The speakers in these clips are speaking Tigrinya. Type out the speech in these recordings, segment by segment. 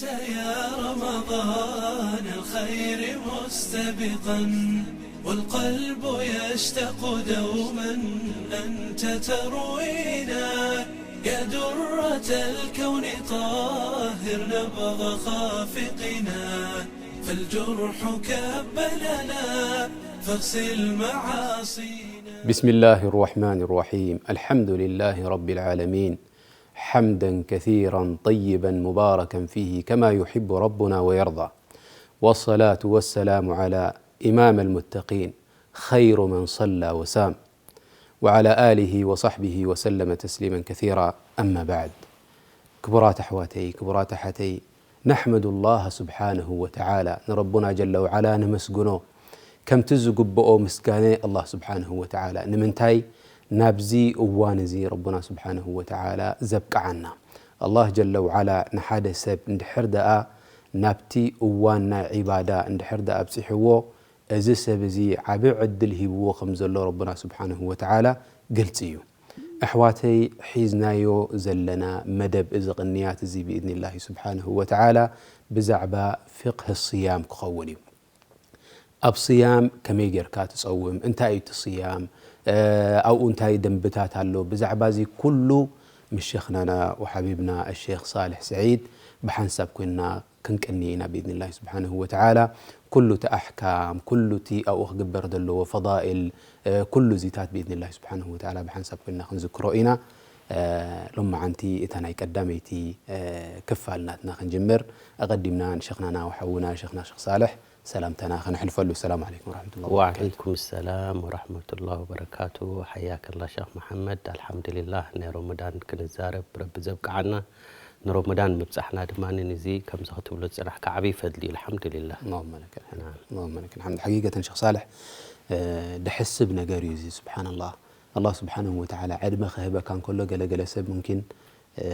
يا رمضان الخير مستبقا، والقلب يشتاق دوما أنت تروينا. يا درة الكون طهر نبض خافقنا، فالجرح كب لنا فاغسل معاصينا. بسم الله الرحمن الرحيم. الحمد لله رب العالمين. حمدا كثيرا طيبا مباركا فيه كما يحب ربنا ويرضى. والصلاة والسلام على إمام المتقين، خير من صلى وصام، وعلى آله وصحبه وسلم تسليما كثيرا. أما بعد. ክቡራት ኣሕዋተይ፣ ክቡራት ኣሓተይ፣ نحمد الله سبحانه وتعالى፣ ንረቡና ጀለ ወዓላ ነመስግኖ ከምቲ ዝግብኦ ምስጋነ ኣላህ ስብሓንሁ ወተዓላ። ንምንታይ ናብዚ እዋን እዚ ረቡና ስብሓንሁ ወተዓላ ዘብቅዓና? ኣላህ ጀለ ወዓላ ንሓደ ሰብ እንድሕር ደኣ ናብቲ እዋን ናይ ዒባዳ እንድሕር ደኣ ኣብፂሕዎ፣ እዚ ሰብ እዚ ዓቢ ዕድል ሂብዎ ከም ዘሎ ረቡና ስብሓንሁ ወተዓላ ግልፂ እዩ። ኣሕዋተይ፣ ሒዝናዮ ዘለና መደብ እዚ ቅንያት እዚ ብኢዝኒላሂ ስብሓንሁ ወተዓላ ብዛዕባ ፍቅህ ስያም ክኸውን እዩ። ኣብ ስያም ከመይ ጌርካ ትጸውም? እንታይ እዩ እቲ ስያም? እ፣ ኣብኡ እንታይ ደንብታት ኣሎ? ብዛዕባ እዚ ኩሉ ምስ ሸኽናና ወሓቢብና ኣሸኽ ሳልሕ ስዒድ ብሓንሳብ ኮይንና ክንቅኒ ኢና ብኢዝኒላሂ ስብሓንሁ ወተዓላ። ኩሉ እቲ ኣሕካም፣ ኩሉ እቲ ኣብኡ ክግበር ዘለዎ ፈዳኢል፣ እ፣ ኩሉ እዚታት ብኢዝኒላሂ ስብሓንሁ ወተዓላ ብሓንሳብ ኮይንና ክንዝክሮ ኢና። እ፣ ሎማዓንቲ እታ ናይ ቀዳመይቲ፣ እ፣ ክፋል ናትና ክንጅምር፣ ኣቐዲምና ንሸኽናና ወሓውና ሸኽና ሸኽ ሳልሕ ሰላምታና ከነሕልፈሉ። ሰላም ዓለይኩም ወረሕመቱላሂ ወበረካቱ። ወዓለይኩም ሰላም ወረሕመቱላሂ ወበረካቱ። ሓያከላ ሸኽ መሓመድ። ኣልሓምዱሊላህ፣ ናይ ሮመዳን ክንዛረብ ረቢ ዘብቅዓና። ንሮመዳን ምብጻሕና ድማ ንዚ ከምዚ ክትብሎ ዝጸናሕካ ዓብዪ ፈድሊ እዩ። ኣልሓምዱሊላህ። اللهم لك الحمد. نعم. اللهم لك الحمد. ሓቂቀተን ሸኽ ሳልሕ፣ እ፣ ደሕስብ ነገር እዩ እዚ። ስብሓንላህ። ኣላህ ስብሓንሁ ወተዓላ ዕድመ ክህበካ እንከሎ ገለገለ ሰብ ሙምኪን እ፣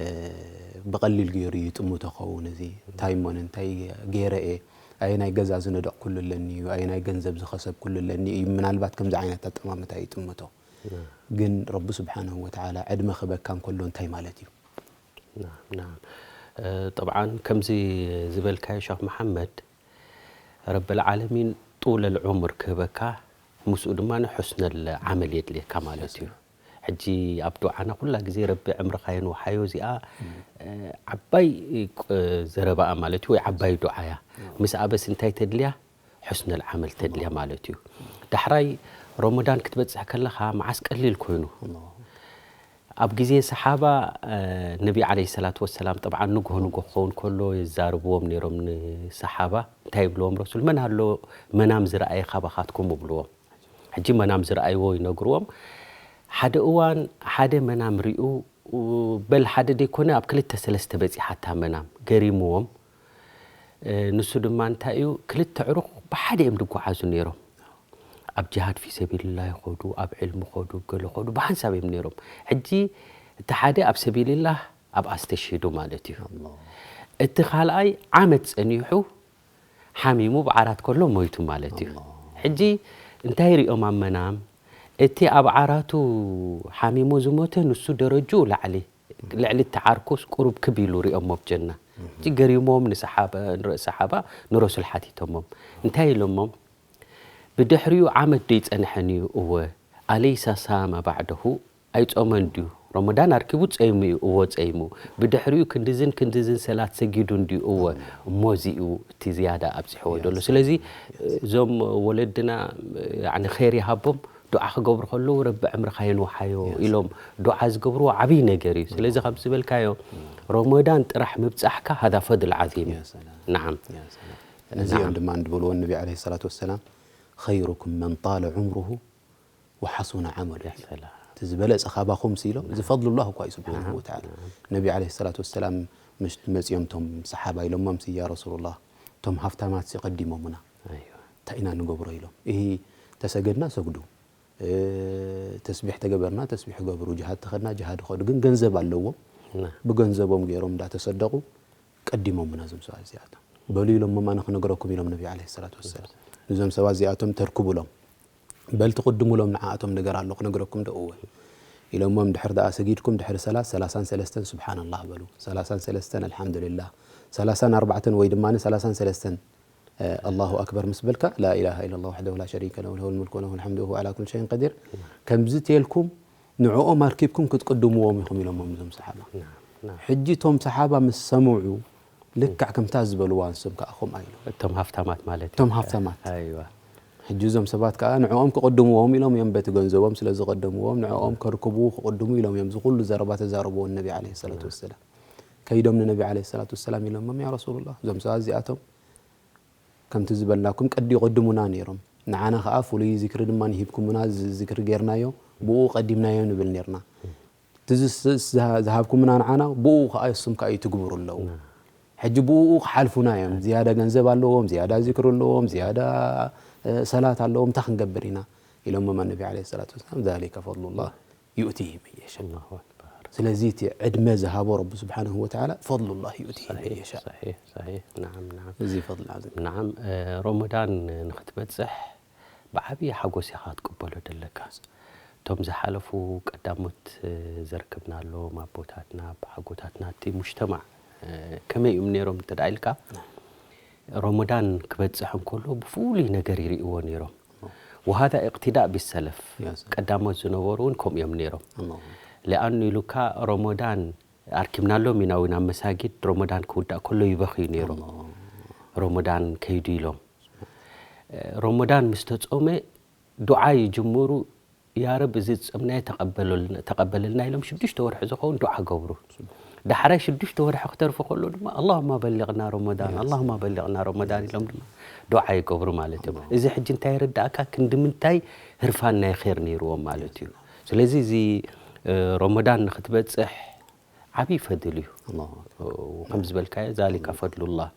ብቐሊል ገይሩ ይጥምቶ ኸውን። እዚ እንታይ እሞ እንታይ ገይረ እየ? ኣየናይ ገዛ ዝነደቕኩሉ ኣለኒ እዩ? ኣየናይ ገንዘብ ዝኸሰብኩሉ ኣለኒ እዩ? ምናልባት ከምዚ ዓይነት ኣጠማምታ ይጥምቶ። ናም። ግን ረቢ ስብሓንሁ ወተዓላ ዕድመ ክበካ እንከሎ እንታይ ማለት እዩ? ናም፣ ናም። እ፣ ጠብዓን ከምዚ ዝበልካዮ ሸኽ መሓመድ፣ ረብል ዓለሚን ጡለል ዑምር ክህበካ፣ ምስኡ ድማ ሕስነል ዓመል የድልየካ ማለት እዩ። ሕጂ ኣብ ዱዓና ኩላ ግዜ ረቢ ዕምርኻ የንውሓዮ፣ እዚኣ፣ እ፣ ዓባይ፣ እ፣ ዘረባኣ ማለት እዩ፣ ወይ ዓባይ ዱዓያ። ምስኣ በስ እንታይ ተድልያ? ሕስነል ዓመል ተድልያ ማለት እዩ። ዳሕራይ ሮመዳን ክትበጽሕ ከለኻ መዓስ ቀሊል ኮይኑ። ኣብ ግዜ ሰሓባ፣ እ፣ ነቢ ዓለይሂ ሰላቱ ወሰላም፣ ጠብዓን ንግሆ ንግሆ ክኸውን ከሎ የዛርብዎም ነይሮም ንሰሓባ። እንታይ ይብልዎም ረሱል? መን ኣሎ መናም ዝረኣየ ካባኻትኩም? ይብልዎም። ሕጂ መናም ዝረኣይዎ ይነግርዎም። ሓደ እዋን ሓደ መናም ሪኡ፣ በል ሓደ ደይኮነ ኣብ ክልተ ሰለስተ በጺሓታ መናም፣ ገሪምዎም። እ፣ ንሱ ድማ እንታይ እዩ፣ ክልተ ዕሩኽ ብሓደ እዮም ዝጓዓዙ ነይሮም። ኣብ ጅሃድ ፊ ሰቢልላህ ይኸዱ፣ ኣብ ዕልሚ ኸዱ፣ ገለ ኸዱ፣ ብሓንሳብ እዮም ነይሮም። ሕጂ እቲ ሓደ ኣብ ሰቢልላህ ኣብ ኣስተሽሂዱ ማለት እዩ። ኣላህ። እቲ ካልኣይ ዓመት ጸኒሑ ሓሚሙ ብዓራት ከሎ ሞይቱ ማለት እዩ። ኣላህ። ሕጂ እንታይ ሪኦም ኣብ መናም? እቲ ኣብ ዓራቱ ሓሚሙ ዝሞተ ንሱ ደረጅኡ ላዕሊ፣ ልዕሊ እቲ ዓርኩስ ቁሩብ ክብ ኢሉ ሪኦሞ ኣብ ጀና። እም። እቲ ገሪሞም ንሰሓበ-፣ ንረ-፣ ሰሓባ ንረሱል ሓቲቶሞም። እንታይ ኢሎሞም? ብድሕሪኡ ዓመት ዶ ይጸንሐን እዩ? እወ። ኣለይሳ ሳመ ባዕደሁ? ኣይጾመን ድዩ? ረመዳን ኣርኪቡ ጸይሙ እዩ? እወ ጸይሙ። ብድሕሪኡ ክንድዝን ክንድዝን ሰላት ሰጊዱ እንድዩ? እወ። እሞ እዚ እዩ እቲ ዝያዳ ኣብዚሕዎ ዘሎ። ስለዚ እዞም ወለድና፣ ያኒ፣ ኸይር ይሃቦም፣ ዱዓ ክገብሩ ከለዉ ረቢ ዕምርኻ የንውሓዮ ኢሎም ዱዓ ዝገብርዎ ዓብዪ ነገር እዩ። ስለዚ ከም ዝበልካዮ ረመዳን ጥራሕ ምብጻሕካ ሃዛ ፈድል ዓዚም እዩ። ያ ሰላም። ነዓም። ያ ሰላም። ነዚኦም ድማ እንድበልዎ ነቢ ዓለይሂ ሰላቱ ወሰላም፣ "ኸይሩኩም መን ጣለ ዑምሩሁ ወሓሱነ ዓመሉ" ያ ኢሎም። ሰላም። እቲ ዝበለጸ ካባኹም ሲ ኢሎም፣ እዚ ፈድሉላህ እኳ እዩ ስብሓንሁ ወተዓላ። ነቢ ዓለይሂ ሰላቱ ወሰላም ምሽ መጺኦም እቶም ሰሓባ ኢሎሞም ሲ፣ "ያ ረሱሉላህ፣ እቶም ሃፍታማት ሲ ቀዲሞምና። ኣይዋ። እንታይ ኢና ንገብሮ?" ኢሎም። "ኢሂ፣ ተሰገድና ሰግዱ፣ እ፣ ተስቢሕ ተገበርና ተስቢሕ ገብሩ፣ ጅሃድ ተኸድና ጅሃድ ኸዱ፣ ግን ገንዘብ ኣለዎም። ና። ብገንዘቦም ገይሮም እንዳተሰደቑ ቀዲሞምና እዞም ሰባት እዚኣቶም። በሉ ኢሎሞም፣ ኣነ ክነግረኩም" ኢሎም ነቢ ዓለይሂ ሰላቱ ወሰላም። ንዞም ሰባት እዚኣቶም ተርክቡሎም። በል ትቕድሙሎም ንዓኣቶም ነገር ኣሎ ክነግረኩም ዶ? እወ። ኢሎሞም ድሕር ደኣ ሰጊድኩም ድሕሪ ሰላት ሰላሳን ሰለስተን ስብሓንላህ በሉ፣ ሰላሳን ሰለስተን ኣልሓምዱሊላህ፣ ሰላሳን ኣርባዕተን ወይ ድማ ሰላሳን ሰለስተን ኣላሁ ኣክበር ምስ በልካ ላኢላሃ ኢለላህ ወሕደሁ ላ ሸሪከ ለሁ ለሁል ሙልኩ ወለሁል ሓምዱ ወሁወ ዓላ ኩሊ ሸይን ቀዲር። ከምዚ ተልኩም ንዕኦም ኣርኪብኩም ክትቅድምዎም ኢኹም ኢሎሞም እዞም ሰሓባ። ሕጂ እቶም ሰሓባ ምስ ሰምዑ ልክዕ ከምታ ዝበልዋ ንሶም ከዓ ከምኣ ኢሎም። እቶም ሃፍታማት ማለት እዩ። እቶም ሃፍታማት። ኣይዋ። ሕጂ እዞም ሰባት ከዓ ንዕኦም ክቕድምዎም ኢሎም እዮም በቲ ገንዘቦም ስለ ዝቐደምዎም ንዕኦም ከርክቡ ክቕድሙ ኢሎም እዮም እዚ ኩሉ ዘረባ ተዛረብዎ ንነቢ ዓለይሂ ሰላቱ ወሰላም። ከይዶም ንነቢ ዓለይሂ ሰላቱ ወሰላም ኢሎሞም ያ ረሱሉላህ እዞም ሰባት እዚኣቶም ከምቲ ዝበልናኩም ቀዲ ይቐድሙና ነይሮም ንዓና ከዓ ፍሉይ ዝክሪ ድማ ሂብኩምና እዚ ዝክሪ ጌርናዮ ብኡ ቀዲምናዮ ንብል ነይርና። እቲ ዝስ- ዝሃ- ዝሃብኩምና ንዓና ብኡ ከዓ እሱም ከዓ ይትግብሩ ኣለዉ። ሕጂ ብኡ ክሓልፉና እዮም። ዝያዳ ገንዘብ ኣለዎም፣ ዝያዳ ዚክሪ ኣለዎም፣ ዝያዳ እ፣ ሰላት ኣለዎም፣ እንታይ ክንገብር ኢና ኢሎሞም ኣነቢ ዓለይሂ ሰላቱ ወሰላም ዛሊከ ፈድሉላህ ዩእቲሂ መን የሻእ። ኣላሁ ኣክበር። ስለዚ እቲ ዕድመ ዝሃቦ ረቢ ስብሓንሁ ወተዓላ ፈድሉላህ ዩእቲሂ መን የሻእ። ሰሒሕ፣ ሰሒሕ። ናዓም፣ ናዓም። እዚ ፈድል ዓዚም። ናዓም፣ እ፣ ሮመዳን ንኽትበጽሕ ብዓብዪ ሓጎስ ኢኻ ክትቅበሎ ደለካ። እቶም ዝሓለፉ ቀዳሞት፣ እ፣ ዘርክብናሎም ኣቦታትና፣ ኣቦሓጎታትና፣ እቲ ሙጅተማዕ፣ እ፣ ከመይ እዮም ነይሮም እንተ ደኣ ኢልካ፣ ሮመዳን ክበጽሕ እንከሎ ብፍሉይ ነገር ይርእይዎ ነይሮም። ወሃዛ ኢቕትዳእ ቢሰለፍ፣ ያ ሰላም። ቀዳሞት ዝነበሩ እውን ከምኡ እዮም ነይሮም። ኣላሁ ኣክበር። ሊኣኑ ኢሉካ ሮመዳን ኣርኪብናሎም ኢና እውን ኣብ መሳጊድ ሮመዳን ክውዳእ ከሎ ይበኽዩ ነይሮም። ኣላሁ። ሮመዳን ከይዱ ኢሎም። እ፣ ሮመዳን ምስ ተጾመ ዱዓ ይጅምሩ፣ ያ ረብ እዚ ዝጸምናዮ ተቐበለልና፣ ተቐበለልና ኢሎም ሽዱሽተ ወርሒ ዝኸውን ዱዓ ገብሩ። ዳሕራይ ሽዱሽተ ወርሒ ክተርፎ ከሎ ድማ ኣላሁማ በሊቕና ሮመዳን፣ ኣላሁማ በሊቕና ሮመዳን ኢሎም ድማ ዱዓ ይገብሩ ማለት እዮም። እዚ ሕጂ እንታይ ይርዳእካ? ክንዲ ምንታይ ህርፋን ናይ ኼር ነይርዎም ማለት እዩ። ስለዚ እዚ፣ እ፣ ሮመዳን ንኽትበጽሕ ዓብዪ ፈድል እዩ። ኣላሁ ኣክበር። ከምዚ ዝበልካዮ ዛሊካ ፈድሉላህ።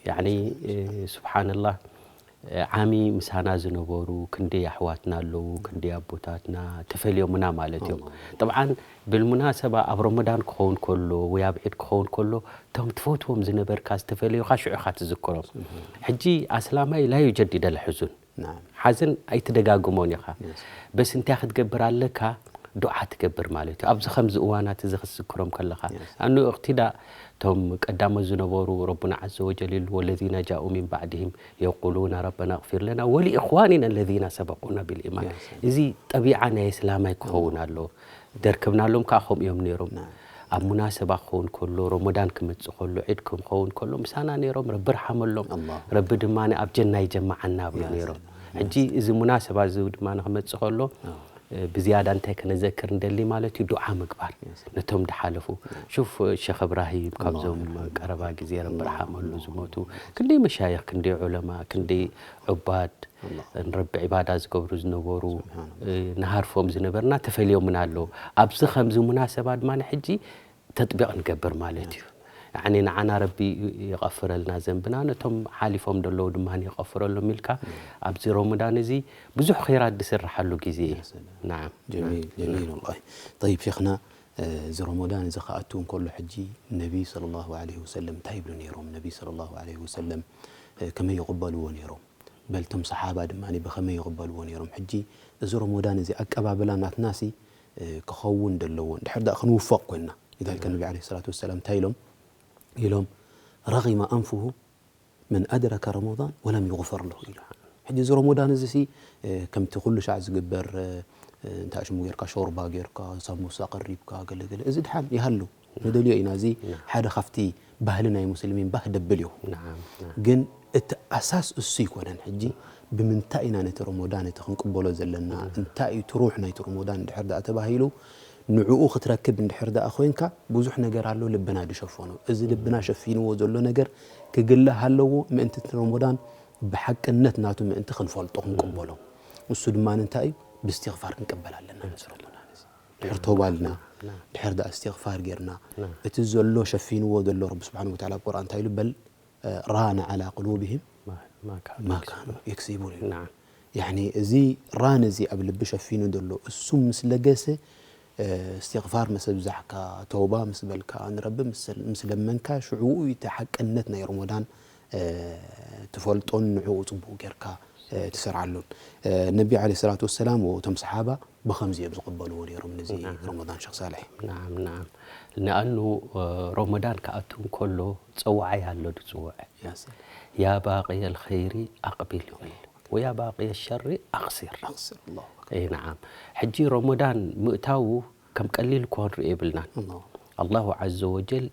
ያዕኒ፣ እ፣ ስብሓንላህ፣ እ፣ ዓሚ ምሳና ዝነበሩ ክንደይ ኣሕዋትና ኣለዉ፣ ክንደይ ኣቦታትና ተፈልዮምና ማለት እዮም። ኣላሁ ኣክበር። ጠብዓን ብልሙናሰባ ኣብ ረመዳን ክኸውን ከሎ ወይ ኣብ ዒድ ክኸውን ከሎ እቶም ትፈትዎም ዝነበርካ ዝተፈለዩኻ ሽዑ ኢኻ ትዝክሮም። ሕጂ ኣስላማይ ላ ዩጀዲድ ኣልሕዙን። ናም። ሓዘን ኣይትደጋግሞን ኢኻ። የስ። በስ እንታይ ክትገብር ኣለካ? ዱዓ ትገብር ማለት እዩ። ኣብዚ ከምዚ እዋናት እዚ ክትዝክሮም ከለኻ። የስ። ኣኑ እቕትዳእ እቶም ቀዳሞት ዝነበሩ ረቡና ዓዘ ወጀል ኢሉ፣ "ወለዚነ ጃኡ ሚን ባዕድሂም የቁሉነ ረበና እግፊር ለና ወሊኢኽዋኒና ለዚነ ሰበቁና ቢልኢማን።" የስ። እዚ ጠቢዓ ናይ እስላማይ ክኸውን ኣለዎ። ደርክብናሎም ከኣ ከምኡ እዮም ነይሮም። ናም። ኣብ ሙናሰባ ክኸውን ከሎ፣ ሮሞዳን ክመጽእ ከሎ፣ ዒድ ክኸውን ከሎ፣ ምሳና ነይሮም። ረቢ ርሓመሎም። ኣላሁ። ረቢ ድማ ኣብ ጀና ይጀምዓና ኣብሉ ያ ነይሮም። ሰላም። ሕጂ እዚ ሙናሰባ እዚ ድማ ንክመጽእ ከሎ፣ ኣዎ። እ፣ ብዝያዳ እንታይ ከነዘክር እንደሊ ማለት እዩ፣ ዱዓ ምግባር ያ ሰላም። ነቶም ድሓለፉ። ያ። ሹፍ ሸኽ እብራሂም፣ ኣላሁ ካብዞም ይርሓሙ። ቀረባ ግዜ ረቢ ኣላሁ ርሓመሉ ይርሓሙ። ዝሞቱ፣ ክንደይ መሻይኽ፣ ክንደይ ዑለማ፣ ክንደይ ዑባድ፣ ኣላሁ። ንረቢ ዒባዳ ዝገብሩ ዝነበሩ፣ ስብሓንላህ። እ፣ ንሃርፎም ዝነበርና ተፈልዮምና ኣለዉ። ኣብዚ ከምዚ ሙናሰባ ድማ ንሕጂ ተጥቢቕ ንገብር ማለት እዩ። ያዕኒ ንዓና ረቢ ይቐፍረልና ዘንብና፣ ነቶም ሓሊፎም ዘለዉ ድማ ይቐፍረሎም ኢልካ፣ ኣብዚ ሮመዳን እዚ ብዙሕ ኸይራት ዝስርሓሉ ግዜ እዩ። ያ ሰላም። ናዓም። ጀሚል፣ ጀሚል ወላሂ። ጠይብ ሼኽና፣ እ፣ እዚ ሮመዳን እዚ ክኣቱ እንከሎ ሕጂ ነቢ ሰለላሁ ዐለይሂ ወሰለም እንታይ ይብሉ ነይሮም? ነቢ ሰለላሁ ዐለይሂ ወሰለም፣ እ፣ ከመይ ይቕበልዎ ነይሮም? በል እቶም ሰሓባ ድማ ብኸመይ ይቕበልዎ ነይሮም? ሕጂ እዚ ሮሞዳን እዚ ኣቀባብላ ናትናሲ፣ እ፣ ክኸውን ደለዎ። እንድሕር ደኣ ክንውፈቕ ኮይንና። ሊዛሊከ ነቢ ዓለይሂ ሰላቱ ወሰላም እንታይ ኢሎም? ኢሎም፣ "ረጊመ ኣንፉሁ መን ኣድረከ ረመዳን ወለም ይግፈር ለሁ" ኢሉ። ሕጂ እዚ ሮሞዳን እዚሲ፣ እ፣ ከምቲ ኩሉ ሻዕ ዝግበር፣ እ፣ እ፣ እንታይ ሽሙ ጌርካ፣ ሾርባ ጌርካ፣ ሳሙሳ ቀሪብካ፣ ገለገለ። እዚ ድሓን ይሃሉ። ንደልዮ ኢና። እዚ ሓደ ካብቲ ባህሊ ናይ ሙስሊሚን ባህ ደብል እዩ። ናዓም፣ ናዓም። ግን እቲ ኣሳስ እሱ ይኮነን። ሕጂ ብምንታይ ኢና ነቲ ረሞዳን እቲ ክንቅበሎ ዘለና? እንታይ እዩ እቲ ሩሕ ናይቲ ረሞዳን እንድሕር ደኣ ተባሂሉ፣ ንዕኡ ክትረክብ እንድሕር ደኣ ኮይንካ፣ ብዙሕ ነገር ኣሎ ልብና ዝሸፈኖ። እዚ ልብና ሸፊንዎ ዘሎ ነገር ክግላህ ኣለዎ፣ ምእንቲ እቲ ረሞዳን ብሓቅነት ናቱ ምእንቲ ክንፈልጦ፣ ክንቅበሎ። እሱ ድማ እንታይ እዩ? ብእስትግፋር ክንቅበል ኣለና ነቲ ረሞዳን እዚ። ድሕር ተውባ ኢልና፣ ናም። ድሕር ደኣ እስትግፋር ጌርና፣ ናም። እቲ ዘሎ ሸፊንዎ ዘሎ ረቢ ስብሓነሁ ወተዓላ ኣብ ቁርኣን እንታይ ኢሉ? "በል፣ እ፣ ራነ ዓላ ቁሉብሂም ማ፣ ማ ካኑ ማ የክሲቡን። ካኑ የክሲቡን" ኢሉ። ናም። ያዕኒ፣ እዚ ራን እዚ ኣብ ልቢ ሸፊኑ ዘሎ፣ እሱ ምስ ለገሰ፣ እ፣ እስትግፋር ምስ ኣብዛሕካ፣ ተውባ ምስ በልካ፣ ንረቢ ምስ፣ ምስ ለመንካ፣ ሽዑ እቲ ሓቅነት ናይ ረሞዳን፣ እ፣ ትፈልጦን ንዕኡ ጽቡቕ ጌርካ፣ ትሰርዓሉን። ነቢ ዓለይሂ ሰላቱ ወሰላም እቶም ሰሓባ ብኸምዚ እዮም ዝቕበልዎ ነይሮም ነዚ ረመዳን። ሸኽ ሳልሕ። ናዓም ናዓም። ንኣኑ ረመዳን ክኣቱ እንከሎ ጸዋዓይ ኣሎ ድጽውዕ። ያ ባቅየ ልኸይሪ ኣቕቢል ይብል፣ ወያ ባቅየ ሸሪ ኣቕሲር። ኣቕሲር። ኣላሁ ኣክበር። እይ ናዓም። ሕጂ ረመዳን ምእታዉ ከም ቀሊል እኳ ንሪኦ የብልናን። ኣላሁ ዓዘ ወጀል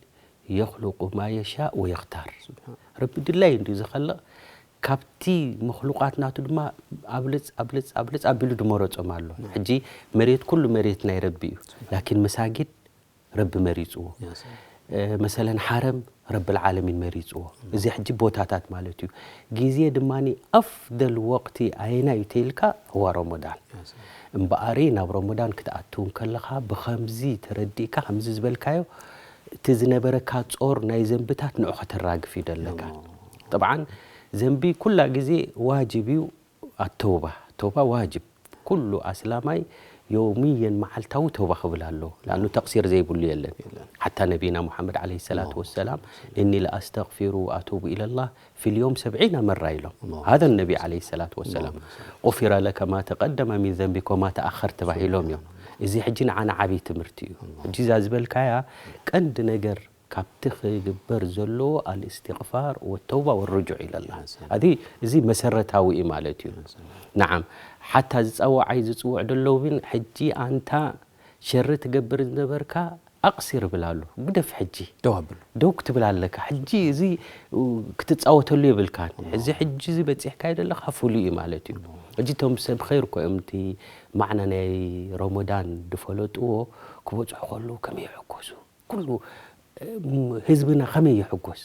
የኽሉቁ ማ የሻእ ወየኽታር። ረቢ ድላይ እንድዩ ዝኸልቕ። ካብቲ መኽሉቃት ናቱ ድማ ኣብልጽ ኣብልጽ ኣብልጽ ኣቢሉ ድመረጾም ኣሎ። ሕጂ መሬት ኩሉ መሬት ናይ ረቢ እዩ። ላኪን መሳጊድ ረቢ መሪጽዎ። መሰለን ሓረም ረብል ዓለሚን መሪጽዎ። እዚ ሕጂ ቦታታት ማለት እዩ። ግዜ ድማ ኣፍደል ወቅቲ ኣየናይ እዩ ተይልካ ህዋ ረመዳን። እምበኣሪ ናብ ረመዳን ክትኣትው እንከለኻ ብኸምዚ ተረዲእካ ከምዚ ዝበልካዮ እቲ ዝነበረካ ጾር ናይ ዘንብታት ንዑ ከተራግፍ እዩ ደለካ። ጠብዓን ዘንቢ ኩላ ግዜ ዋጅብ እዩ። ኣተውባ ተውባ ዋጅብ ኩሉ ኣስላማይ የውምየን መዓልታዊ ተውባ ክብል ኣለዎ። ለኣኑ ተቕሲር ዘይብሉ የለን። ሓታ ነቢና ሙሓመድ ዓለይሂ ሰላቱ ወሰላም እኒ ለኣስተግፊሩ ወኣቱቡ ኢለላህ ፊል የውም ሰብዒና መራ ኢሎም። ሃዘ ነቢ ዓለይሂ ሰላቱ ወሰላም ቁፊረ ለከ ማ ተቀደመ ሚን ዘንቢከ ወማ ተኣኸር ተባሂሎም እዮም። እዚ ሕጂ ንዓና ዓብዪ ትምህርቲ እዩ። ሕጂ እዛ ዝበልካያ ቀንዲ ነገር ካብቲ ክግበር ዘለዎ ኣልእስትቕፋር ወተውባ ወርጁዕ ኢለላ። ኣዚ እዚ መሰረታዊ እዩ ማለት እዩ። ነዓም ሓታ ዝፀዋዓይ ዝፅውዕ ደለዉ ግን ሕጂ ኣንታ ሸሪ ትገብር ዝነበርካ ኣቕሲር ብላሉ ግደፍ ሕጂ ደው ኣብሉ። ደው ክትብል ኣለካ። ሕጂ እዚ ክትፃወተሉ የብልካን። እዚ ሕጂ እዚ በፂሕካዮ ዘለካ ፍሉይ እዩ ማለት እዩ። ሕጂ እቶም ሰብ ኸይር እኮ እዮም እቲ ማዕና ናይ ረመዳን ድፈለጥዎ ክበፅሑ ከለዉ ከመይ ይሕጎሱ። ኩሉ ህዝብና ከመይ ይሕጎስ።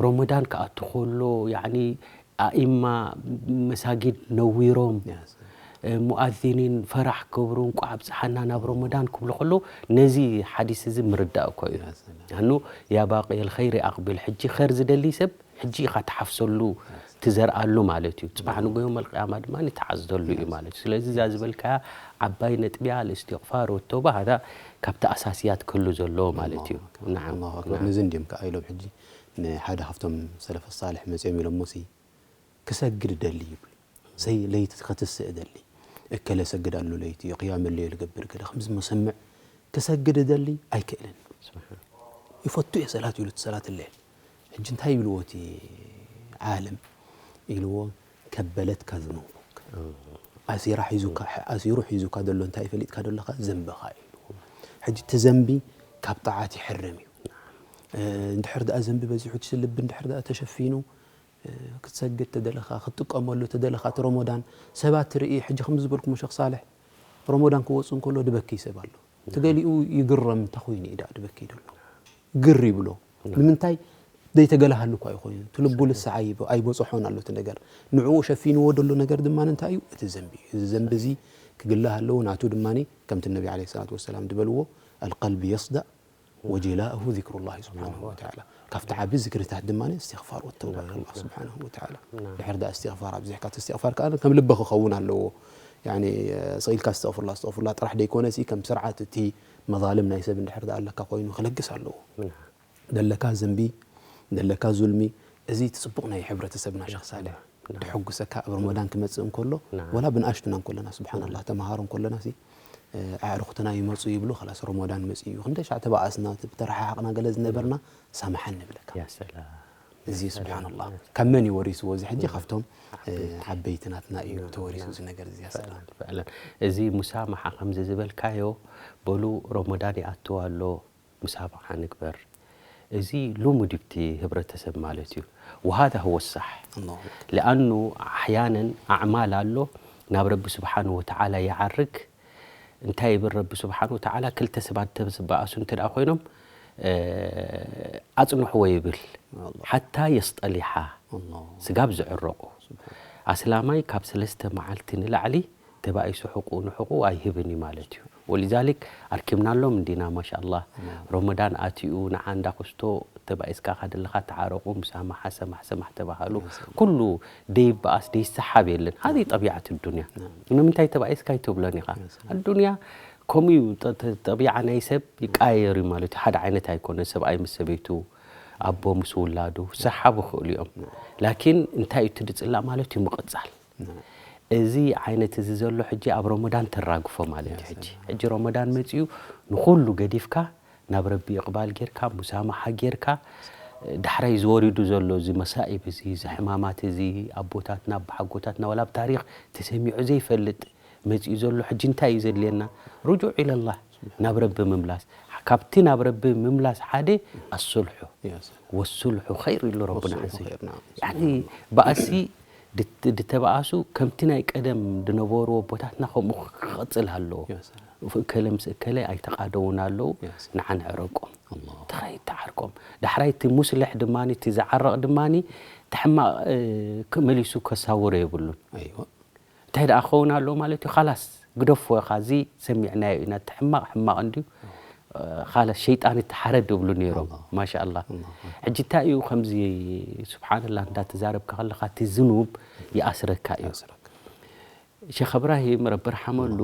ረመዳን ክኣቱ ከሎ ያኒ ኣኢማ መሳጊድ ነዊሮም ሙኣዚኒን ፈራሕ ክገብሩ እንቋዕ ኣብፅሓና ናብ ረመዳን ክብሉ ከለዉ ነዚ ሓዲስ እዚ ምርዳእ እኮ እዩ። ኣኑ ያ ባቂ ልኸይሪ ኣቕቢል ሕጂ ኸይር ዝደሊ ሰብ ሕጂ ኢኻ ትሓፍሰሉ ትዘርኣሉ ማለት እዩ። ፅባሕ ንጎ የውመል ቅያማ ድማ ትዓዝደሉ እዩ ማለት እዩ። ስለዚ እዛ ዝበልካያ ዓባይ ነጥቢያ ልእስትቕፋር ወተውባ ሃዛ ካብቲ ኣሳስያት ክህሉ ዘለዎ ማለት እዩ። ናዓም ኣላሁ ኣክበር። ነዚ እንዲዮም ከኣ ኢሎም ሕጂ ንሓደ ካብቶም ሰለፈ ሳልሕ መፅኦም ኢሎሞ ሲ ክሰግድ እደሊ ይብሉ። ሰይ ለይቲ ክትስእ እደሊ እከለ ሰግድ ኣሎ ለይቲ ቅያም ለይል ገብር ገለ ከምዚ መሰምዕ ክሰግድ እደሊ ኣይክእልን። ይፈቱ እየ ሰላት ኢሉ እቲ ሰላት እለ ሕጂ እንታይ ይብልዎ እቲ ዓለም ኢልዎ ከበለትካ ዝኑቡክ ኣሲራ ሒዙካ ኣሲሩ ሒዙካ ዘሎ እንታይ ፈሊጥካ ዘለካ ዘንብኻ ኢልዎ። ሕጂ እቲ ዘንቢ ካብ ጣዓት ይሕርም እዩ። እንድሕር ደኣ ዘንቢ በዚሑ እቲ ልቢ እንድሕር ደኣ ተሸፊኑ ክትሰግድ ተደለኻ ክትጥቀመሉ ተደለኻ እቲ ረመዳን ሰባት ትርኢ ሕጂ ከም ዝበልኩሞ ሸኽ ሳልሕ ረመዳን ክወፅእ እንከሎ ድበክይ ሰብ ኣሎ። እቲ ገሊኡ ይግረም እንታይ ኮይኑ እዩ ደኣ ድበክይ ደሎ ግር ይብሎ። ንምንታይ ዘይተገላሃሉ እኳ ይኾን እቲ ልቡ ልሳ ኣይበፅሖን ኣሎ እቲ ነገር ንዕኡ ሸፊንዎ ደሎ ነገር ድማ እንታይ እዩ እቲ ዘንቢ እዩ። እዚ ዘንቢ እዚ ክግላህ ኣለዎ ናቱ ድማ ከምቲ ነቢ ዓለይሂ ሰላቱ ወሰላም ዝበልዎ القلب يصدأ وجلاؤه ذكر الله سبحانه وتعالى ካብቲ ዓቢ ዝክርታት ድማ እስትግፋር ወተውባ ኢሉ ኣላህ ስብሓንሁ ወተዓላ። ድሕር ደኣ እስትግፋር ኣብዚሕካ እቲ እስትግፋር ከዓ ከም ልቢ ክኸውን ኣለዎ። ያኒ ስቕ ኢልካ እስተግፍሩላ እስተግፍሩላ ጥራሕ ደይኮነሲ ከም ስርዓት እቲ መዛልም ናይ ሰብ እንድሕር ደኣ ኣለካ ኮይኑ ክለግስ ኣለዎ። ደለካ ዘንቢ ደለካ ዙልሚ እዚ እቲ ፅቡቕ ናይ ሕብረተሰብና ሸኽ ሳልሕ ድሕጉሰካ ኣብ ረመዳን ክመፅእ እንከሎ ወላ ብንኣሽቱና እንከለና ስብሓንላህ ተምሃሮ እንከለና ሲ ኣዕሩኽትና ይመፁ ይብሉ ኸላስ ረመዳን መፂኡ እዩ ክንደይ ሻዕ ተባኣስና ተረሓሓቕና ገለ ዝነበርና ሳምሓኒ ንብለካ። እዚ ስብሓንላህ ካብ መን እዩ ወሪስዎ እዚ ሕጂ ካብቶም ዓበይቲ ናትና እዩ ተወሪሱ እዚ ነገር እዚ። ሰላም እዚ ሙሳማሓ ከምዚ ዝበልካዮ በሉ ረመዳን ይኣትው ኣሎ ሙሳማሓ ንግበር። እዚ ልሙድ እዩ እቲ ህብረተሰብ ማለት እዩ። وهذا هو الصح لأنه أحيانا أعمال ኣሎ ናብ ረቢ ስብሓንሁ ወተዓላ ይዓርግ። እንታይ ይብል ረቢ ስብሓንሁ ወተዓላ ክልተ ሰባት ተዝበኣሱ እንተ ደኣ ኮይኖም ኣጽንሕዎ ይብል ሓታ የስጠሊሓ ስጋብ ዝዕረቑ። ኣስላማይ ካብ ሰለስተ መዓልቲ ንላዕሊ ተባኢሱ ሕቁኡ ንሕቁኡ ኣይህብን እዩ ማለት እዩ። ወሊዛሊክ ኣርኪብናሎም እንዲና ማሻኣላህ ረመዳን ኣትዩ ንዓ እንዳ ኩስቶ ተባኢስካ ካደለኻ ተዓረቑ ምሳማሓ ሰማሕ ሰማሕ ተባሃሉ ኩሉ ደይበኣስ ደይሰሓብ የለን። هذه طبيعة الدنيا ንምንታይ ተባኢስካ ኣይትብሎን ኢኻ። ኣዱንያ ከምኡ እዩ። ጠቢዓ ናይ ሰብ ይቃየር እዩ ማለት እዩ። ሓደ ዓይነት ኣይኮነ ሰብኣይ ምስ ሰበይቱ ኣቦ ምስ ውላዱ ሰሓቡ ክእሉ እዮም። ላኪን እንታይ እዩ ትድፅላ ማለት እዩ ምቕፃል እዚ ዓይነት እዚ ዘሎ ሕጂ ኣብ ረመዳን ተራግፎ ማለት እዩ። ሕጂ ሕጂ ረመዳን መጺኡ ንኹሉ ገዲፍካ ናብ ረቢ እቕባል ጌርካ፣ ሙሳማሓ ጌርካ፣ ዳሕራይ ዝወሪዱ ዘሎ እዚ መሳኢብ እዚ፣ እዚ ሕማማት እዚ፣ ኣቦታትና ኣቦሓጎታትና ዋላ ኣብ ታሪኽ ተሰሚዑ ዘይፈልጥ መጺኡ ዘሎ ሕጂ እንታይ እዩ ዘድልየና? ርጁዕ ኢለላህ፣ ናብ ረቢ ምምላስ። ካብቲ ናብ ረቢ ምምላስ ሓደ ኣሱልሑ። ወሱልሑ ኸይር ኢሉ ረቡና ዓዘ ወጀል። ያኒ ባእሲ ድት- ድተባኣሱ ከምቲ ናይ ቀደም ድነበሩ ኣቦታትና ከምኡ ክቕጽል ኣለዎ። እከለ ምስ እከለ ኣይተቓደውን ኣለዉ። ንዓ ንዕረቆም። ተኸይ ተዓርቆም። ዳሕራይ እቲ ሙስልሕ ድማ እቲ ዝዓረቕ ድማ እቲ ሕማቕ እ፣ ክ- መሊሱ ከሳውሮ የብሉን። እንታይ ደኣ ክኸውን ኣለዎ ማለት እዩ? ካላስ ግደፎ ኢኻ፣ እዚ ሰሚዕናዮ ኢና፣ እቲ ሕማቕ ሕማቕ እንድዩ። እ፣ ካላስ ሸይጣን እቲ ሓረድ ይብሉ ነይሮም። ማሻኣላ። ሕጂ እንታይ እዩ ከምዚ ስብሓንላ እንዳተዛረብካ ከለኻ እቲ ዝኑብ ይኣስረካ እዩ። ሸኽ እብራሂም ረቢ ርሓመሉ፣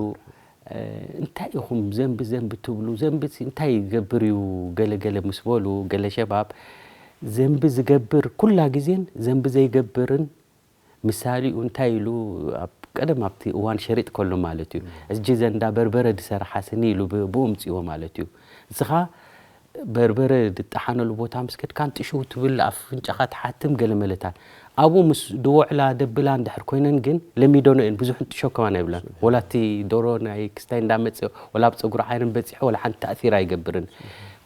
እ፣ እንታይ ኢኹም ዘንቢ ዘንቢ ትብሉ? ዘንቢ ሲ እንታይ ይገብር እዩ? ገለ ገለ ምስ በሉ፣ ገለ ሸባብ ዘንቢ ዝገብር ኩላ ግዜን ዘንቢ ዘይገብርን ምሳሌኡ እንታይ ኢሉ ኣብ ቀደም ኣብቲ እዋን ሸሪጥ ከሎ ማለት እዩ። እጅ ዘንዳ በርበረ ድሰርሓ ስኒ ኢሉ ብ- ብኡ ምፅዎ ማለት እዩ። እስኻ በርበረ ድጠሓነሉ ቦታ ምስ ከድካ ንጥሽው ትብል ኣፍንጫኻ ትሓትም ገለ መለታት ኣብኡ ምስ ድወዕላ ደብላ እንድሕር ኮይነን ግን ለሚዶኖ እየን ብዙሕ ንጥሾ ከማን ኣይብላን። ወላ እቲ ዶሮ ናይ ክስታይ እንዳመፅኦ ወላ ኣብ ፀጉሪ ዓይነን በፂሑ ወላ ሓንቲ ተእሲር ኣይገብርን።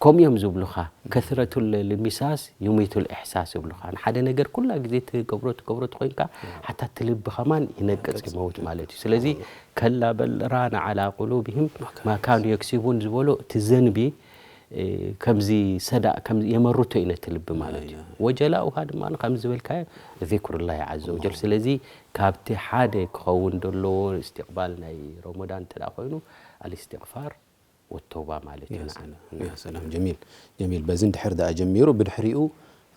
ከምኡ እዮም ዝብሉኻ። ከስረቱ ልሚሳስ ዩሚቱ ልእሕሳስ ይብሉኻ። ንሓደ ነገር ኩላ ግዜ ትገብሮ ትገብሮ ትኮይንካ ሓታ እቲ ልቢ ከማን ይነቅፅ ይመውት ማለት እዩ። ስለዚ ከላ በል ራነ ዓላ ቁሉብህም ማካኑ የክሲቡን ዝበሎ እቲ ዘንቢ እ፣ ከምዚ ሰዳእ ከም የመርቶ እዩ ነቲ ልቢ ማለት እዩ። ወጀላኡሃ ድማ ከም ዝበልካዮ ዚክሩላሂ ዓዘ ወጀል። ስለዚ ካብቲ ሓደ ክኸውን ዘለዎ እስትቕባል ናይ ረመዳን እንተ ደኣ ኮይኑ ኣልእስትቕፋር ወተውባ ማለት እዩ። ንዓ- ያ ሰላም ጀሚል ጀሚል በዚ እንድሕር ደኣ ጀሚሩ ብድሕሪኡ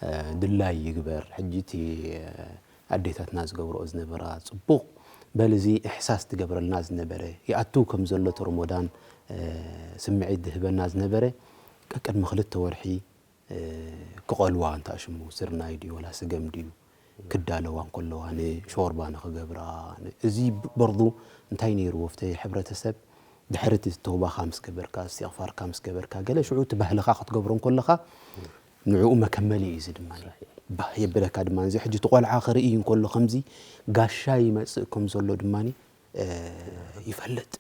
እ፣ ድላይ ይግበር ሕጂ እቲ እ፣ ኣዴታትና ዝገብርኦ ዝነበራ ጽቡቕ በል እዚ እሕሳስ ትገብረልና ዝነበረ ይኣቱ ከም ዘሎ እቲ ረሞዳን እ፣ ስምዒት ዝህበና ዝነበረ ቀቅድሚ ክልተ ወርሒ እ፣ ክቐልዋ እንታ ሽሙ ስርናይ ድዩ ወላ ስገም ድዩ ክዳለዋ እንከለዋ ንሾርባ ንኽገብራ ን- እዚ በርዱ እንታይ ነይርዎ ኣብቲ ሕብረተሰብ ድሕሪ እቲ ተውባኻ ምስ ገበርካ እስትቕፋርካ ምስ ገበርካ ገለ ሽዑ እቲ ባህልኻ ክትገብሮ እንከለኻ ንዕኡ መከመሊ እዩ እዚ ድማ ባህ የብለካ ድማ እዚ ሕጂ እቲ ቆልዓ ክርኢ እንከሎ ከምዚ ጋሻ ይመፅእ ከም ዘሎ ድማ እ፣ ይፈልጥ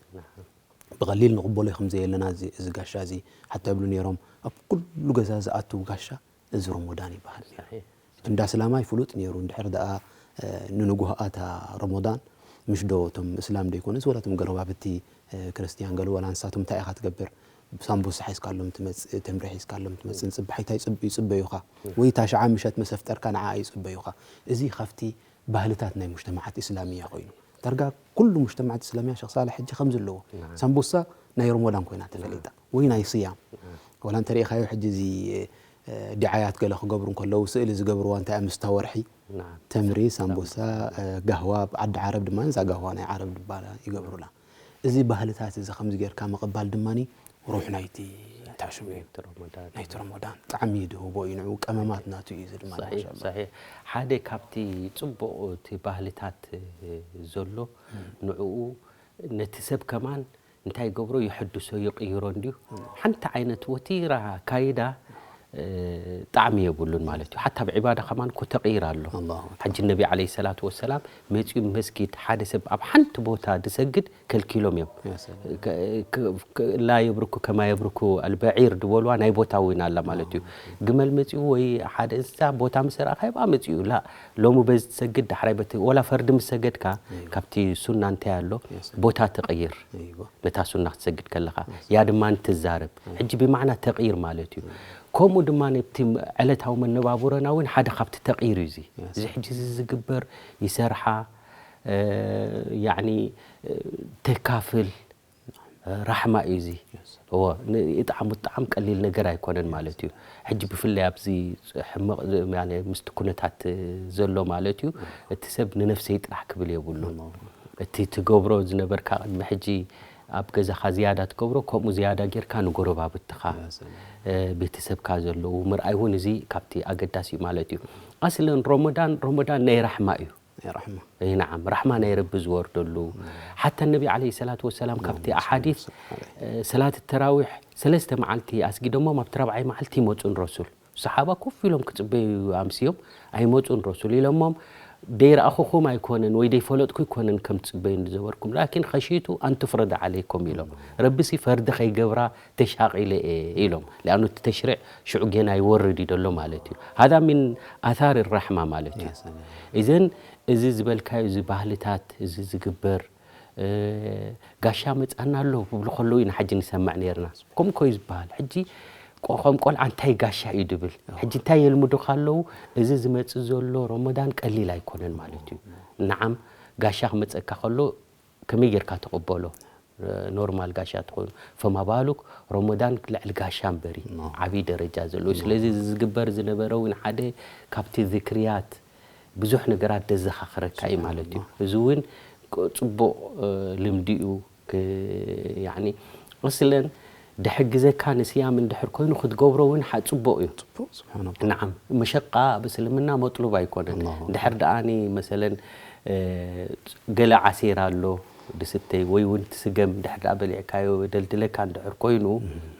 ብቐሊል ንቕበሎ ከም ዘየለና እዚ እዚ ጋሻ እዚ ሓታ ይብሉ ነይሮም ኣብ ኩሉ ገዛ ዝኣትው ጋሻ እዚ ረሞዳን ይበሃል ነይሩ እቲ እንዳ ስላማይ ፍሉጥ ነይሩ እንድሕር ደኣ እ፣ ንንጉህኣታ ረሞዳን ምሽ ዶ እቶም እስላም ዶ ይኮኑስ ወላ እቶም ገረባብቲ እ፣ ክርስትያን ገለ ወላ ንሳቶም እንታይ ኢኻ ትገብር ሳምቡሳ ሒዝካሎም ትመጽእ ተምሪ ሒዝካሎም ትመጽእ ንጽባሕ እንታይ ይጽብ- ይጽበዩኻ ወይ እታ ሽዓ ምሸት መሰፍጠርካ ንዓ ይጽበዩኻ እዚ ካብቲ ባህልታት ናይ ሙጅተማዓት እስላምያ ኮይኑ ዳርጋ ኩሉ ሙጅተማዓት እስላምያ ሸኽ ሳልሕ ሕጂ ከምዚ ኣለዎ ሳምቡሳ ናይ ረሞዳን ኮይና ተፈሊጣ ወይ ናይ ስያም ወላ እንተሪኢኻዮ ሕጂ እዚ እ፣ ዲዓያት ገለ ክገብሩ እንከለዉ ስእሊ ዝገብርዋ እንታይ ምስታ ወርሒ ተምሪ ሳምቡሳ እ፣ ጋህዋ ኣብ ዓዲ ዓረብ ድማ እዛ ጋህዋ ናይ ዓረብ ድባላ ይገብሩላ እዚ ባህልታት እዚ ከምዚ ጌርካ ምቕባል ድማ ሩሕ ናይቲ እንታይ ሽሙ እዩ ናይቲ ረሞዳን ጣዕሚ ድህቦ እዩ ንዑ ቀመማት ናቱ እዩ እዚ ድማ صحيح صحيح ሓደ ካብቲ ጽቡቕ እቲ ባህልታት ዘሎ ንዕኡ ነቲ ሰብ ከማን እንታይ ይገብሮ ይሕድሶ ይቕይሮ እንድዩ ሓንቲ ዓይነት ወቲራ ካይዳ ጣዕሚ የብሉን ማለት እዩ ሓታ ኣብ ዒባዳ ከማን እኮ ተቕይር ኣሎ ሓጂ ነቢ ዓለ ሰላት ወሰላም መፂኡ መስጊድ ሓደ ሰብ ኣብ ሓንቲ ቦታ ድሰግድ ከልኪሎም እዮም ላ የብርኩ ከማ የብርኩ ኣልበዒር ድበልዋ ናይ ቦታ እውን ኣላ ማለት እዩ ግመል መፂኡ ወይ ሓደ እንስሳ ቦታ ምስ ረኣኻ ይብኣ መፂኡ ላ ሎሚ በዚ ትሰግድ ዳሕራይ በቲ ወላ ፈርዲ ምስ ሰገድካ ካብቲ ሱና እንታይ ኣሎ ቦታ ትቕይር ነታ ሱና ክትሰግድ ከለኻ ያ ድማ ትዛረብ ሕጂ ብማዕና ተቕይር ማለት እዩ ከምኡ ድማ ነቲ ዕለታዊ መነባብሮና እውን ሓደ ካብቲ ተቕይር እዩ እዚ እዚ ሕጂ እዚ ዝግበር ይሰርሓ ያኒ ተካፍል ራሕማ እዩ እዚ እዎ ይጥዓም ውጥዓም ቀሊል ነገር ኣይኮነን ማለት እዩ ሕጂ ብፍላይ ኣብዚ ሕመቕ ምስቲ ኩነታት ዘሎ ማለት እዩ እቲ ሰብ ንነፍሰይ ጥራሕ ክብል የብሉ እቲ ትገብሮ ዝነበርካ ቅድሚ ሕጂ ኣብ ገዛኻ ዝያዳ ትገብሮ ከምኡ ዝያዳ ጌርካ ንጎረባብትኻ ቤተሰብካ ዘለዉ ምርኣይ እውን እዚ ካብቲ ኣገዳሲ እዩ ማለት እዩ ኣስለን ሮሞዳን ሮሞዳን ናይ ራሕማ እዩ ራሕማ። ይ ነዓም፣ ራሕማ ናይ ረቢ ዝወርደሉ። ሓታ ነቢ ዓለይሂ ሰላቱ ወሰላም ካብቲ ኣሓዲስ፣ እ፣ ሰላት ተራዊሕ ሰለስተ መዓልቲ ኣስጊደሞም ኣብቲ ራብዓይ መዓልቲ ይመፁን ረሱል። ሰሓባ ኮፍ ኢሎም ክፅበዩ ኣምስዮም ኣይመፁን ረሱል ኢሎሞም፣ ደይረኣኹኹም ኣይኮነን ወይ ደይፈለጥኩ ኣይኮነን ከም ትፅበዩ ዝነበርኩም፣ ላኪን ኸሺቱ ኣን ቱፍረደ ዓለይኩም ኢሎም። ረቢሲ ፈርዲ ከይገብራ ተሻቒለ እየ ኢሎም። ሊኣኑ እቲ ተሽሪዕ ሽዑ ጌና ይወርድ እዩ ዘሎ ማለት እዩ። ሃዛ ሚን ኣታር ራሕማ ማለት እዩ። እዘን እዚ ዝበልካዩ፣ እዚ ባህልታት፣ እዚ ዝግበር፣ እ፣ ጋሻ መጻና ኣሎ ክብሉ ከለዉ ኢና ሕጂ ንሰምዕ ነይርና። ከምኡ ኮዩ ዝበሃል። ሕጂ ቆ-፣ ከም ቆልዓ እንታይ ጋሻ እዩ ድብል? ሕጂ እንታይ የልምዱኻ ኣለዉ? እዚ ዝመጽእ ዘሎ ረመዳን ቀሊል ኣይኮነን ማለት እዩ። ነዓም፣ ጋሻ ክመጸካ ከሎ ከመይ ጌርካ ትቕበሎ? እ፣ ኖርማል ጋሻ ተኾይኑ። ፈማ ባሉክ ረመዳን ልዕሊ ጋሻ እምበሪ ዓብዪ ደረጃ ዘለዎ። ስለዚ እዚ ዝግበር ዝነበረ እውን ሓደ ካብቲ ዝክርያት ብዙሕ ነገራት ደዘኻኽረካ እዩ ማለት እዩ። እዚ እውን ቅ-፣ ጽቡቕ፣ እ፣ ልምዲ እዩ። ክ-፣ ያኒ፣ እስለን ድሕግዘካ ንስያም እንድሕር ኮይኑ ክትገብሮ እውን ሓ-፣ ጽቡቕ እዩ። ጽቡቕ፣ ስብሓን ኣላህ። ነዓም፣ መሸቃ ኣብ እስልምና መጥሉብ ኣይኮነን። ኣላሁ ኣክበር። ድሕር ደኣኒ መሰለን፣ እ፣ ገለ ዓሲር ኣሎ ድስተይ ወይ እውን ትስገም ድሕር ደኣ በሊዕካዮ ደልድለካ እንድሕር ኮይኑ፣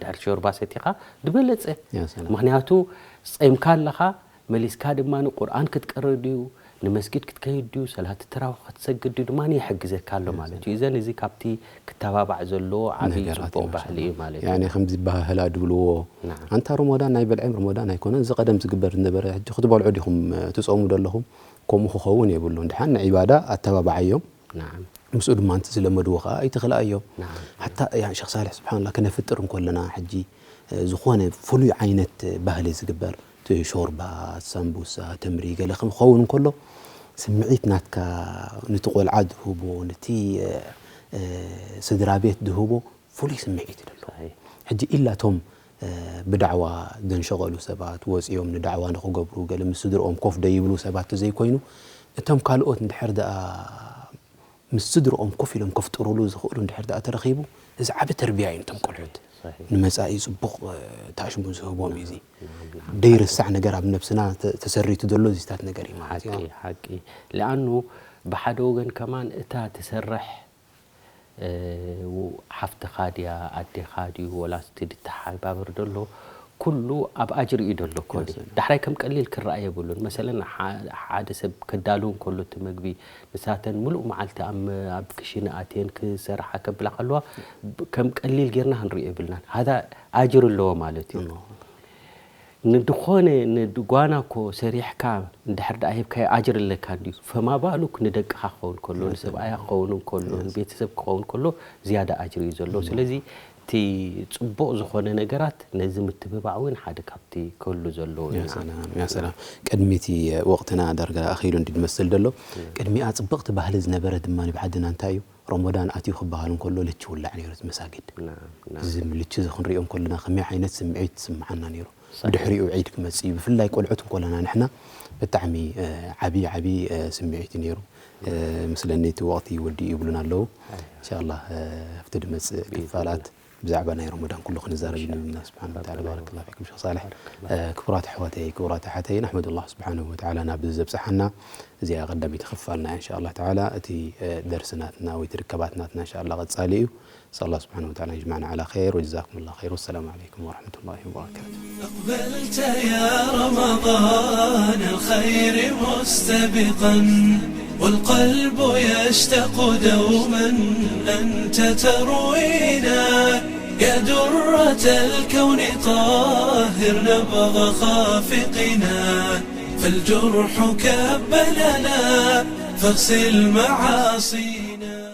ድሕር ሾርባ ሰቲኻ ዝበለጸ። ያ ሰላም። ምኽንያቱ ጸይምካ ኣለኻ፣ መሊስካ ድማ ንቁርኣን ክትቀርእ ድዩ፣ ንመስጊድ ክትከይድ ድዩ፣ ሰላት ተራዊሕ ክትሰግድ ድዩ ድማ ይሕግዘካ ኣሎ ማለት እዩ። እዘን እዚ ካብቲ ክተባባዕ ዘለዎ ዓብዪ ነገራት ጽቡቕ እዩ ባህሊ እዩ ማለት እዩ። ያኒ ከምዚ ባህላ ድብልዎ፣ ናዓም። ኣንታ ረመዳን ናይ በልዕን ረመዳን ኣይኮነን፣ እዚ ቀደም ዝግበር ዝነበረ፣ ሕጂ ክትበልዑ ዲኹም ትጾሙ ዘለኹም? ከምኡ ክኸውን የብሉን። ድሓን ንዒባዳ ኣተባብዓዮም። ናዓም። ምስኡ ድማ እንተ ዝለመድዎ ኸዓ ኣይትኽልኣዮም። ናዓም። ሓታ ያ ሸኽ ሳልሕ ስብሓንላ ክነፍጥር እንከለና ሕጂ፣ እ፣ ዝኾነ ፍሉይ ዓይነት ባህሊ ዝግበር፣ እቲ ሾርባ፣ ሳምቡሳ፣ ተምሪ ገለ ክኸውን እንከሎ ስምዒት ናትካ ነቲ ቆልዓ ዝህቦ፣ ነቲ፣ እ፣ እ፣ ስድራ ቤት ዝህቦ ፍሉይ ስምዒት እዩ ዘለዎ። ሕጂ ኢላ እቶም፣ እ፣ ብዳዕዋ ዘንሸቐሉ ሰባት ወፂኦም ንዳዕዋ ንኽገብሩ ገለ ምስ ስድርኦም ኮፍ ደይብሉ ሰባት ተዘይኮይኑ፣ እቶም ካልኦት እንድሕር ደኣ ምስ ስድርኦም ኮፍ ኢሎም ከፍጥሩሉ ዝኽእሉ እንድሕር ደኣ ተረኺቡ፣ እዚ ዓቢ ተርቢያ እዩ ነቶም ቆልዑት። ንመጻኢ ጽቡቕ፣ እ፣ ታሽሙ ዝህቦም እዩ እዚ። ደይርሳዕ ነገር ኣብ ነብስና ተ-፣ ተሰሪቱ ዘሎ እዚታት ነገር እዩ ማለት እዩ። ሓቂ፣ ሓቂ። ለኣኑ ብሓደ ወገን ከማን እታ ትሰርሕ፣ እ፣ ሓፍትኻ ድያ፣ ኣዴኻ ድዩ፣ ወላ እቲ ድተሓባብር ዘሎ፣ ኩሉ ኣብ ኣጅሪ እዩ ዘሎ እኮ ድዩ። ዳሕራይ ከም ቀሊል ክረኣ የብሉን። መሰለን፣ ሓ-፣ ሓደ ሰብ ከዳሉ እንከሎ እቲ መግቢ፣ ንሳተን ምሉእ መዓልቲ ኣብ መ-፣ ኣብ ክሽነ ኣትየን ክሰርሓ ከብላ ከለዋ፣ ብ-፣ ከም ቀሊል ጌርና ክንሪኦ የብልናን። ሃዛ ኣጅሪ ኣለዎ ማለት እዩ። ንድኾነ፣ ንድጓና እኮ ሰሪሕካ እንድሕር ደኣ ሂብካዮ ኣጅሪ ኣለካ እንድዩ። ፈማ ባሉክ ንደቅኻ ክኸውን ከሎ፣ ንሰብኣያ ክኸውን ከሎ፣ ንቤተሰብ ክኸውን ከሎ፣ ዝያዳ ኣጅሪ እዩ ዘለዎ። ስለዚ እቲ ጽቡቕ ዝኾነ ነገራት ነዚ ምትብባዕ እውን ሓደ ካብቲ ክህሉ ዘለዎ እዩ። ያ ሰላም፣ ያ ሰላም። ቅድሚ እቲ ወቕትና ዳርጋ ኣኺሉ እንዲ ዝመስል ዘሎ፣ ቅድሚኣ ጽብቕቲ ባህሊ ዝነበረ ድማ ብዓድና እንታይ እዩ? ረመዳን ኣትዩ ክበሃል እንከሎ ልች ይውላዕ ነይሩ እቲ መሳጊድ። ናም፣ ናም። እዚ ልች እዚ ክንሪኦ እንከለና ከመይ ዓይነት ስምዒት ዝስምዓና ነይሩ? ብድሕሪኡ ዒድ ክመጽእ እዩ። ብፍላይ ቆልዑት እንኮለና ንሕና ብጣዕሚ፣ እ፣ ዓቢ፣ ዓቢ፣ እ፣ ስምዒት እዩ ነይሩ። እ፣ ምስለኒ እቲ ወቕቲ ወዲኡ ይብሉና ኣለዉ። ኣይ። ኢንሻላህ፣ እ፣ ኣብቲ ድመጽእ ክፋላት ብዛዕባ ናይ ረመዳን ኩሉ ክንዛረብ ኢና። ስብሓን ወተዓላ። ባረከላሁ ፊኩም ሸኽ ሳልሕ። ባረከላሁ። እ፣ ክቡራት ኣሕዋተይ፣ ክቡራት ኣሓተይ፣ ንሕመዱላህ ስብሓን ወተዓላ ናብዚ ዘብጽሓና። እዚኣ ቀዳመይቲ ክፋልና ኢንሻላህ ተዓላ። እቲ፣ እ፣ ደርሲ ናትና ወይ እቲ ርከባት ናትና ኢንሻላህ ቀጻሊ እዩ። نسأل الله سبحانه وتعالى أن يجمعنا على خير، وجزاكم الله خير، والسلام عليكم ورحمة الله وبركاته. أقبلت يا رمضان الخير مستبقا، والقلب يشتاق دوما أنت تروينا. يا درة الكون طهر نبض خافقنا، فالجرح كب لنا فاغسل معاصينا.